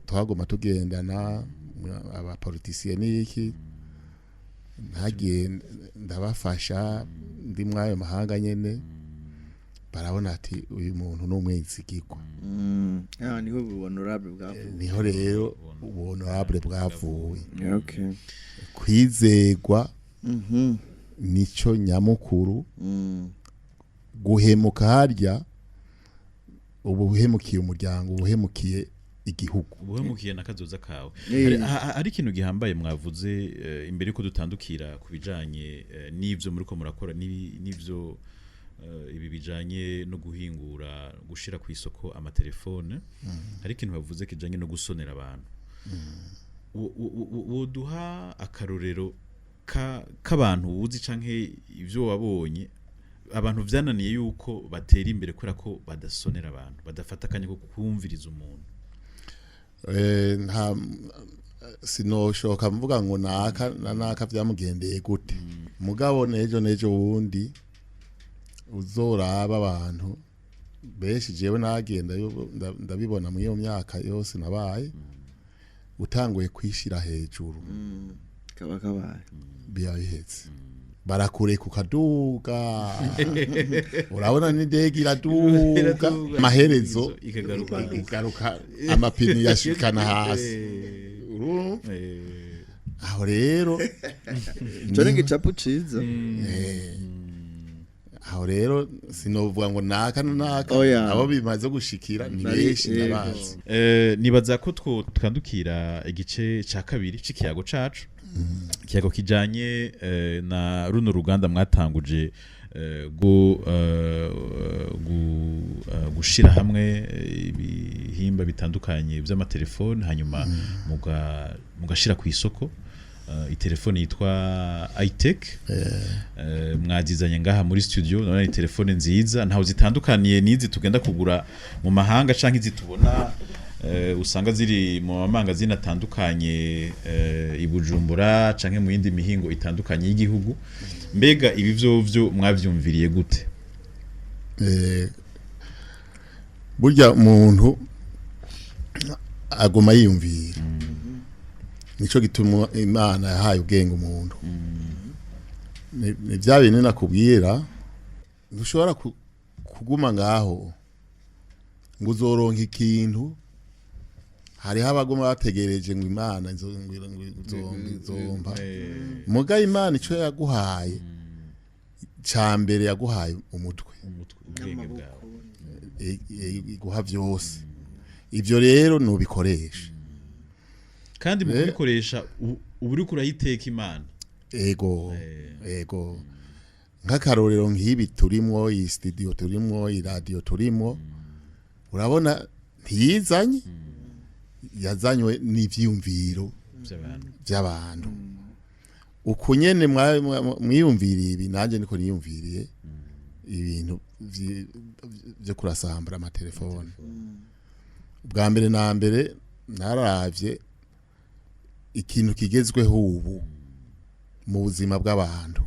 twagoma tugendana, abapoliticiens n'iki, ntagiye ndabafasha ndi mw'ayo mahanga nyene, barabona ati uyu muntu ni umwizigirwa. Ah, niho honorable bwavuye. Niho rero honorable bwavuye. Kwizegwa nico nyamukuru. Guhemuka harya ubu uhemukiye umuryango, uba uhemukiye igihugu. Ubuhemukiye na kazoza kawe. Hari ikintu gihambaye mwavuze, imbere yuko dutandukira ku bijanye n'ivyo muriko murakora n'ivyo ibi bijanye no guhingura, gushira ku isoko amatelefone, hari ikintu bavuze kijanye no gusonera abantu. Woduha akarorero k'abantu wuzi canke ivyo wabonye, abantu vyananiye yuko batera imbere kubera ko badasonera abantu, badafata akanya ko kumviriza umuntu? Nta sinoshoka mvuga ngo naka na naka vyamugendeye gute, mugabo nejo nejo wundi uzoraba abantu benshi jewe nagenda ndabibona muri iyo myaka yose nabaye, utanguye kwishira hejuru, Kaba kabaye. Biba bihetse, barakureka ukaduga, urabona n'indege iraduga, amaherezo ikagaruka. Igaruka, amapine yashikana hasi. Urumva? Aho rero Ico ni igicapo ciza. Aho rero sinovuga ngo naka na naka. Oya. Abo bimaze gushikira ni benshi, ndabazi. Nibaza ko twandukira igice ca kabiri c'ikiyago cacu, ikiyago kijanye na runo ruganda mwatanguje rwo gushira hamwe ibihimba bitandukanye vy'amatelefone, hanyuma mugashira ku isoko itelefone yitwa iTech. Mwazizanye ngaha muri studio, none ni telefone nziza, ntaho zitandukaniye n'izi tugenda kugura mu mahanga canke izi tubona usanga ziri mu mamangazini atandukanye i Bujumbura canke mu yindi mihingo itandukanye y'igihugu. Mbega ibi vyovyo mwavyumviriye gute? Burya umuntu aguma yiyumvira, nico gituma Imana yahaye ubwenge umuntu. Ni bya bintu nakubwira, ntushobora kuguma ngaho ngo uzoronka ikintu. Hariho abaguma bategereje ngo Imana ngo izompa, muga Imana ico yaguhaye ca mbere, yaguhaye umutwe. Umutwe, ubwenge bwawe. Iguha vyose, ivyo rero nubikoresha. Kandi mu kubikoresha uba uriko urayiteka Imana. Ego, ego. Nk'akarorero nk'ibi turimwo, iyi studio turimwo, iyi radio turimwo, urabona ntiyizanye, yazanywe n'ivyiyumviro vy'abantu. By'abantu. Uku nyene mwiyumviriye ibi, nanjye niko niyumviriye ibintu vyo kurasambura amatelefone. Bwa mbere na mbere naravye ikintu kigezweho ubu mu buzima bw'abantu,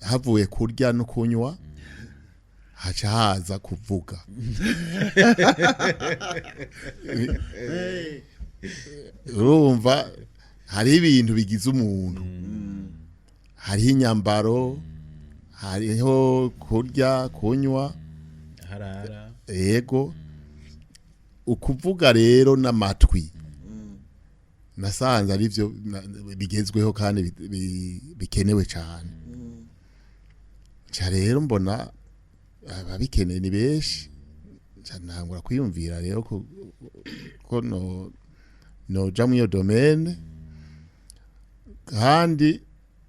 havuye kurya no kunywa. Haca haza kuvuga. Urumva hariho ibintu bigize umuntu, hariho inyambaro, hariho kurya, kunywa, harara. Yego, ukuvuga rero n'amatwi nasanze ari byo bigezweho kandi bikenewe cyane. Nca rero mbona ababikeneye ni benshi, nca ntangura kwiyumvira rero ko no noja muri iyo domaine, kandi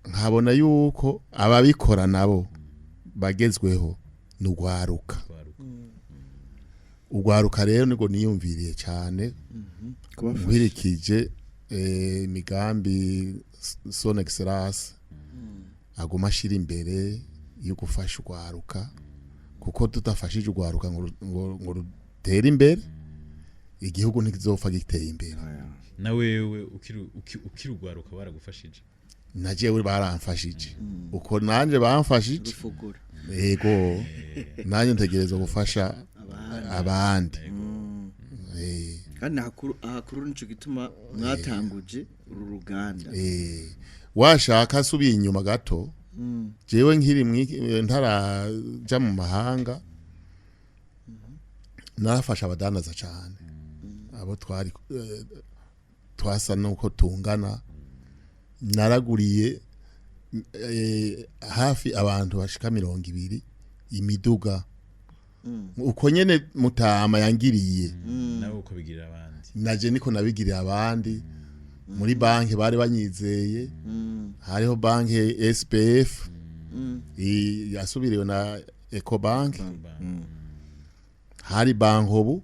nkabona yuko ababikora nabo bagezweho ni urwaruka. Kwaruka. Urwaruka rero nibwo niyumviriye cyane Kubafasha. nkurikije imigambi Son Excellence aguma ashira imbere yo gufasha urwaruka, kuko tudafashije urwaruka ngo rutere imbere, igihugu ntikizopfa giteye imbere. Na wewe ukiri urwaruka baragufashije? Na jewe baramfashije, uko nanje bamfashije. Rufugura. Yego, nanjye ntegereza gufasha abandi. Kandi ahakuru nico gituma mwatanguje uru ruganda. Washaka asubiye inyuma gato, jewe nkiri ntaraja mu mahanga, narafasha abadandaza cyane abo twari twasa nuko tungana. Naraguriye hafi abantu bashika 20 imiduga, uko nyene mutama yangiriye. Nawe ukabigirira abandi. Naje niko nabigiriye abandi. Muri banki bari banyizeye, hariho banki SPF yasubiriwe na Ecobank, hari Bankobu.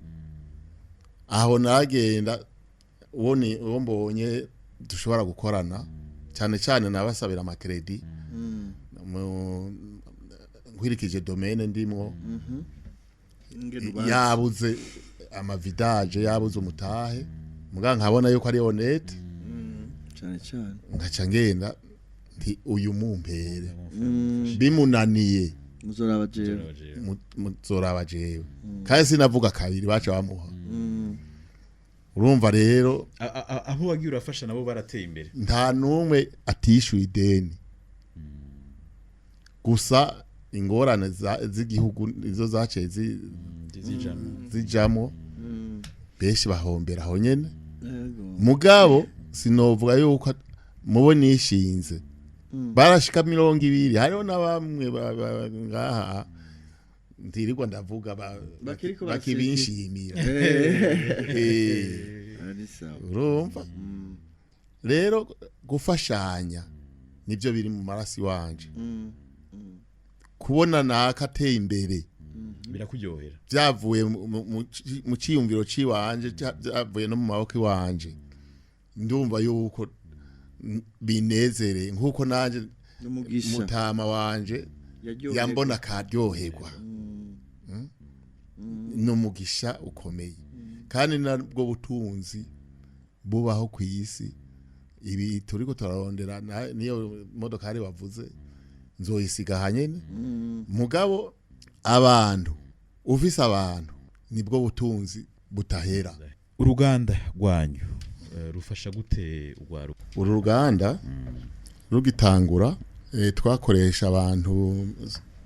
Aho nagenda uwo ni uwo mbonye dushobora gukorana, cyane cyane nabasabira amakredi nkurikije domaine ndimwo. Ingene ubanza. Yabuze amavidaje, yabuze umutahe, muga nkabona yuko ari honnête. Cyane cyane. Nkaca ngenda nti uyu mumpere bimunaniye, Muzoraba jewe. muzoraba jewe. Kandi sinavuga kabiri, baca bamuha. Urumva rero, Aho wagiye urafasha nabo barateye imbere. Nta n'umwe atishyuye ideni, gusa ingorane z'igihugu nizo zaciye Zijamo. zijamo, benshi bahombera aho nyene. Yego. Mugabo sinovuga yuko mubo nishinze barashika 20, hariho na bamwe ngaha ntirirwa ndavuga Bakiriko bakibinshimira. Ari sawa. Urumva rero, gufashanya nibyo biri mu maraso iwanje. Kubona naka ateye imbere Birakuryohera. byavuye mu ciyumviro ciwanje, byavuye no mu maboko iwanje, ndumva yuko binezereye nkuko nanje N'umugisha. mutama wanje Yaryoherwa. yambona akaryoherwa. Ni umugisha ukomeye, kandi nabwo butunzi bubaho ku isi. Ibi turiko turarondera niyo modokari wavuze nzoyisiga hanyene. Mugabo abantu, ufise abantu, nibwo butunzi butahera. Uruganda rwanyu rufasha gute urwaruka? Uru ruganda rugitangura, twakoresha abantu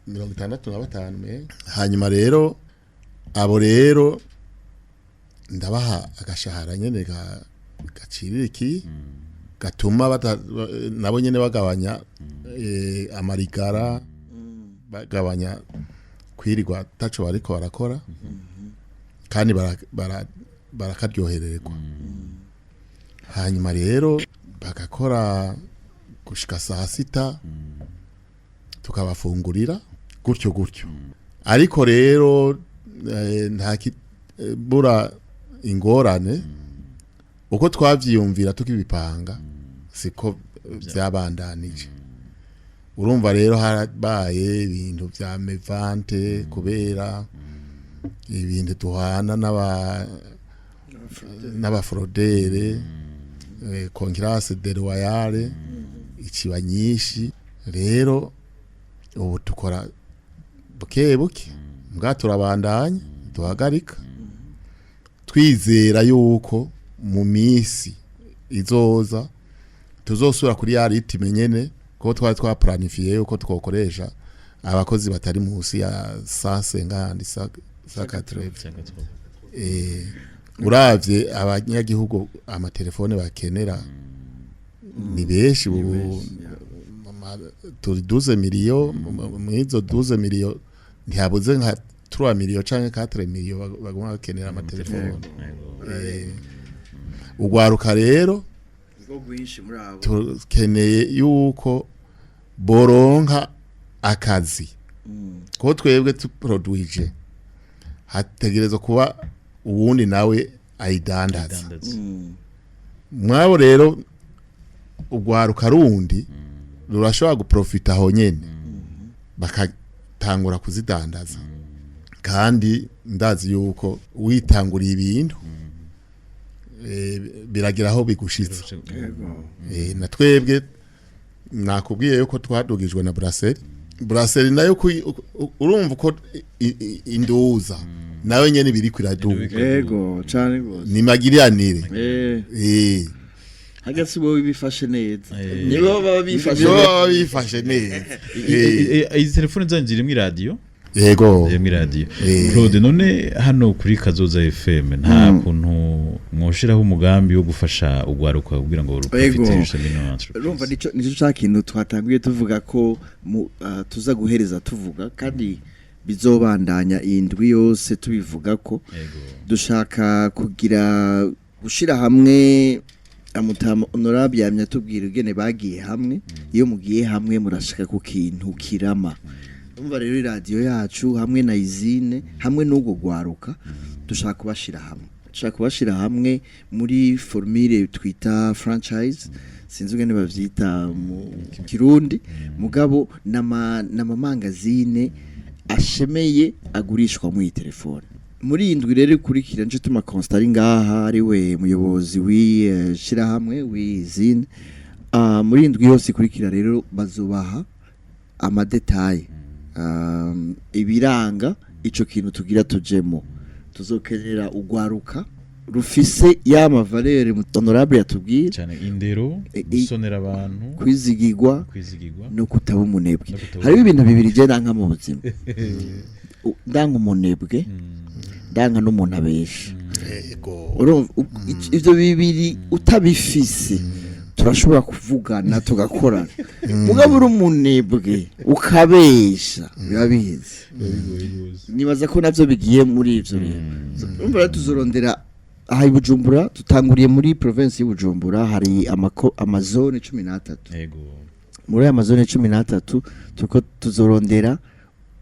65 me. Hanyuma rero abo rero ndabaha agashahara nyene gaciriki gatuma nabo nyene bagabanya amarigara, bagabanya kwirirwa taco bariko barakora, kandi barakaryohererwa. Hanyuma rero bagakora gushika saa 6, tukabafungurira gutyo gutyo. Ariko rero nta bura ingorane. Uko twavyiyumvira tukibipanga siko byabandanije. Urumva rero harabaye ibintu vya mevante kubera ibintu duhana n'abafrodere, concurrence déloyale ikiba nyinshi. Rero ubu dukora buke buke. Mbwa turabandanya, duhagarika, twizera yuko mu minsi izoza tuzosubira kuri ya rythme nyene, ko twari twaplanifiye yuko twokoresha abakozi batari munsi ya 150, 180. Uravye abanyagihugu, amatelefone bakenera ni benshi. Ubu turi 12 miliyo. Mwizo 12 miliyo ntihabuze nka 3 miliyo canke 4 miliyo baguma bakenera amatelefone. Ugwaruka rero Ubwo bwinshi muri abo. Tukeneye yuko boronka akazi, ko twebwe tuproduije, hategerezwa kuba uwundi nawe ayidandaza. Mwabo rero ugwaruka rundi rurashobora guprofita aho nyene, bakatangura kuzidandaza. Kandi ndazi yuko witanguriye ibintu, biragira aho bigushitsa. Na twebwe nakubwiye yuko twadugijwe na brasserie. Brasserie nayo urumva uko induza nayo nyene biri kwiraduga. Yego, cane gose. Ni magiriranire. Hagati si wowe bifashe neza, nibo baba bifashe nibo neza. Baba bifashe neza. Izi telefone zanyu zirimo iradiyo? Yego. Zirimo iradiyo. Claude, none hano kuri Kazoza FM nta kuntu mwoshiraho umugambi wo gufasha ugwaruka kugira ngo ruprofitishe mino entreprise? Urumva nico ca kintu twatanguye tuvuga ko tuza guhereza tuvuga, kandi bizobandanya iyi ndwi yose tubivuga ko dushaka kugira gushira hamwe. Amutama honorable yamye atubwira ingene bagiye hamwe. Iyo mugiye hamwe murashaka ku kintu kirama. Umva rero, iradiyo yacu hamwe na izine hamwe n'ubwo gwaruka, dushaka kubashira hamwe, dushaka kubashira hamwe muri formule twita franchise. Sinzi ingene bavyita mu Kirundi, mugabo n'amamangazine ashemeye agurishwa muri iyi telefone. Muri iyi ndwi rero ikurikira, nico tuma Constant ari ngaha, ari we muyobozi w'ishirahamwe w'izine. Muri iyi ndwi yose ikurikira rero bazobaha amadétails, ibiranga ico kintu tugira tujemo. Tuzokenera ugwaruka rufise ya mavaleurs honorable yatubwira. Cyane indero, gusonera abantu, kwizigirwa, kwizigirwa, no kutaba umunebwe. No kutaba. Hariho ibintu bibiri je nanka mu buzima. Ndanga umunebwe, ndanga n'umuntu abesha. Urumva, ivyo bibiri utabifise turashobora kuvugana, tugakorana. Mugabo uri umunebwe ukabesha, biba biheze. Nibaza ko navyo bigiye muri ivyo rero. Urumva rero, tuzorondera aha i Bujumbura. Tutanguriye muri province y'Ubujumbura, hari amazone 13. Muri aya mazone 13 turiko tuzorondera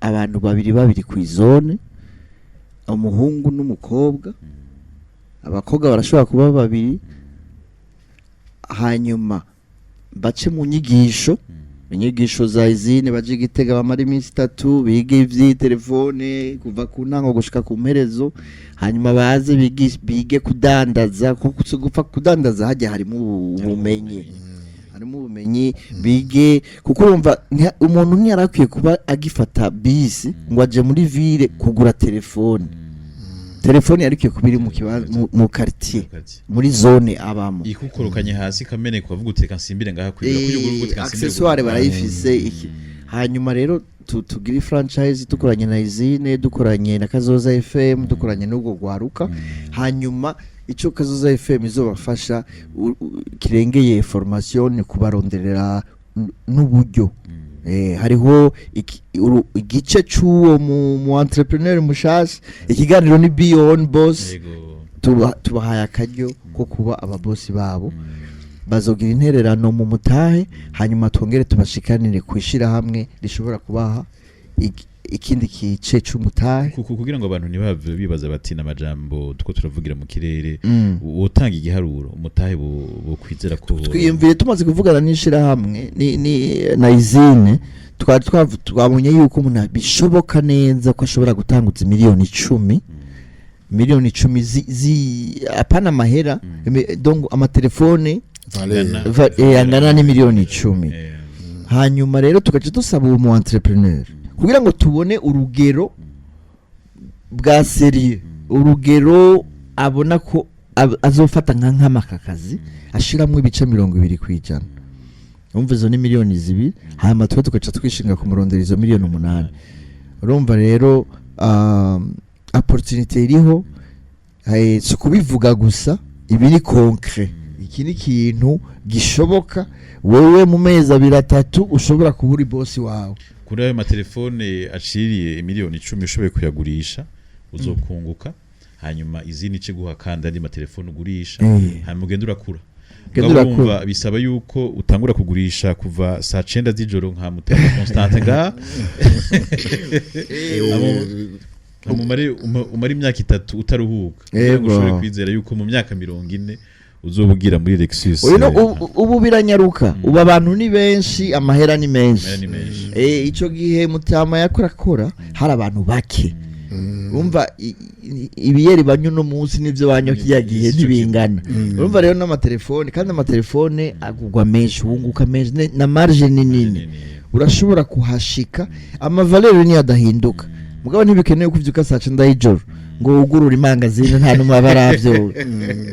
abantu babiri babiri ku izone, umuhungu n'umukobwa. Abakobwa barashobora kuba babiri. Hanyuma bace mu nyigisho, inyigisho za izine, baje i Gitega bamara iminsi 3 bige ivy'itelefone kuva ku ntango gushika ku mperezo. Hanyuma baze bige kudandaza, kuko si gupfa kudandaza, hajya harimo ubumenyi, harimo ubumenyi. Bige, kuko urumva umuntu ntiyarakwiye kuba agifata bisi ngo aje muri ville kugura telefone. Telefone yarikwiye kuba iri mu kibanza, mu quartier, muri zone abamo. Ikukorokanye hasi kameneka ukavuga uti: "Reka nsimbire ngaha kwigura kugira ngo uvuge uti: 'Reka nsimbire Accessoire kugura.'" barayifise iki. Hanyuma rero tugire franchise dukoranye na izine, dukoranye na Kazoza FM, dukoranye n'ubwo gwaruka. Hanyuma ico Kazoza FM izobafasha kirengeye formation ni kubaronderera n'uburyo. Hariho igice c'uwo mu entrepreneur mushasha. Ikiganiro ni Be Your Own Boss. Tubahaye akaryo ko kuba ababosi babo. Bazogira intererano mu mutahe, hanyuma twongere tubashikanire ku ishirahamwe rishobora kubaha ikindi kice c'umutahe. Kugira ngo abantu ntibave bibaza bati n'amajambo tuko turavugira mu kirere, wotanga igiharuro umutahe bo kwizera ko Twiyumviye, tumaze kuvugana n'ishirahamwe ni na izine, twari twabonye yuko umuntu bishoboka neza ko ashobora gutanguza miliyoni 10, miliyoni 10 apana amahera, donc amatelefone Valeur. Angana n'imiliyoni 10. Hanyuma rero tugaca dusaba uwo mu entrepreneur kugira ngo tubone urugero. bwa sérieux, urugero abona ko azofata nka nk'amaka kazi, ashiramwo ibice 20%. Urumva izo ni miliyoni 2, hanyuma twe tugaca twishinga kumurondera izo miliyoni 8. Urumva rero opportunité iriho, si ukubivuga gusa, ibi ni concret. Iki ni ikintu gishoboka, wewe mu mezi abiri atatu ushobora kuba uri boss wawe. Kuri ayo matelefone aciriye miliyoni 10 ushoboye kuyagurisha uzokunguka, hanyuma izindi ice guha kandi andi matelefone ugurisha, hanyuma ugenda urakura. Ugenda Mugabo urakura. urumva bisaba yuko utangura kugurisha kuva saa cenda z'ijoro nka Mutema Constantin ngaha. Umare imyaka 3 utaruhuka kugira ngo ushobore kwizera yuko mu myaka 40 uzoba ugira muri Lexus. Uyu no ubu biranyaruka, ubu abantu ni benshi, amahera ni menshi. Amahera ni menshi. Ico gihe Mutama yakora akora hari abantu bake. Umva ibiyeri banywa uno munsi n'ivyo banywa kiya gihe Si co. ntibingana. Urumva rero n'amatelefone, kandi amatelefone agurwa menshi, wunguka menshi, na marge ni nini. Nini. Urashobora kuhashika, ama valeurs niyo adahinduka. Mugabo ntibikenewe kuvyuka saa 9 y'ijoro ngo wugurure imangazini, nta n'umwe aba aravyura.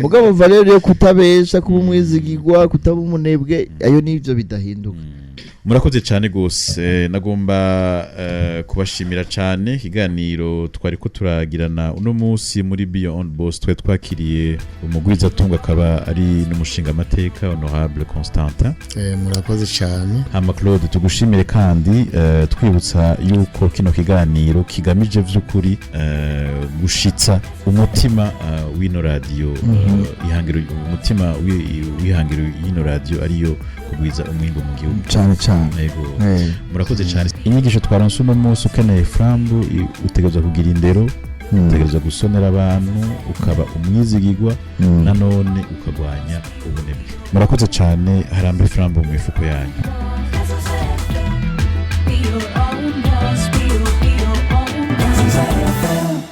Mugabo valeur yo kutabesha, kuba umwizigirwa, kutaba umunebwe, ayo nivyo bidahinduka. Murakoze cyane gose. Nagomba kubashimira cyane. Ikiganiro twari ko turagirana uno munsi muri Be Your Own Boss, twari twakiriye umugwizatunga akaba ari n'umushinga amateka honorable Constantin. Murakoze cyane. Hama Claude, tugushimire kandi twibutsa yuko kino kiganiro kigamije vy'ukuri gushitsa umutima w'ino radio, ihangiro, umutima w'ihangiro y'ino radio ariyo kugwiza umwimbo mu gihugu. Cyane cyane. Yego. Murakoze cyane. Inyigisho twaronse uno munsi: ukeneye frambu, utegerezwa kugira indero, utegerezwa gusonera abantu, ukaba umwizigirwa, nanone ukagwanya ubunebwe. Murakoze cyane. Harambe frambu mu mifuko yanyu. Be your own boss, be your own boss.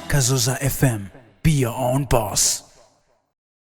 Kazoza FM. Be your own boss.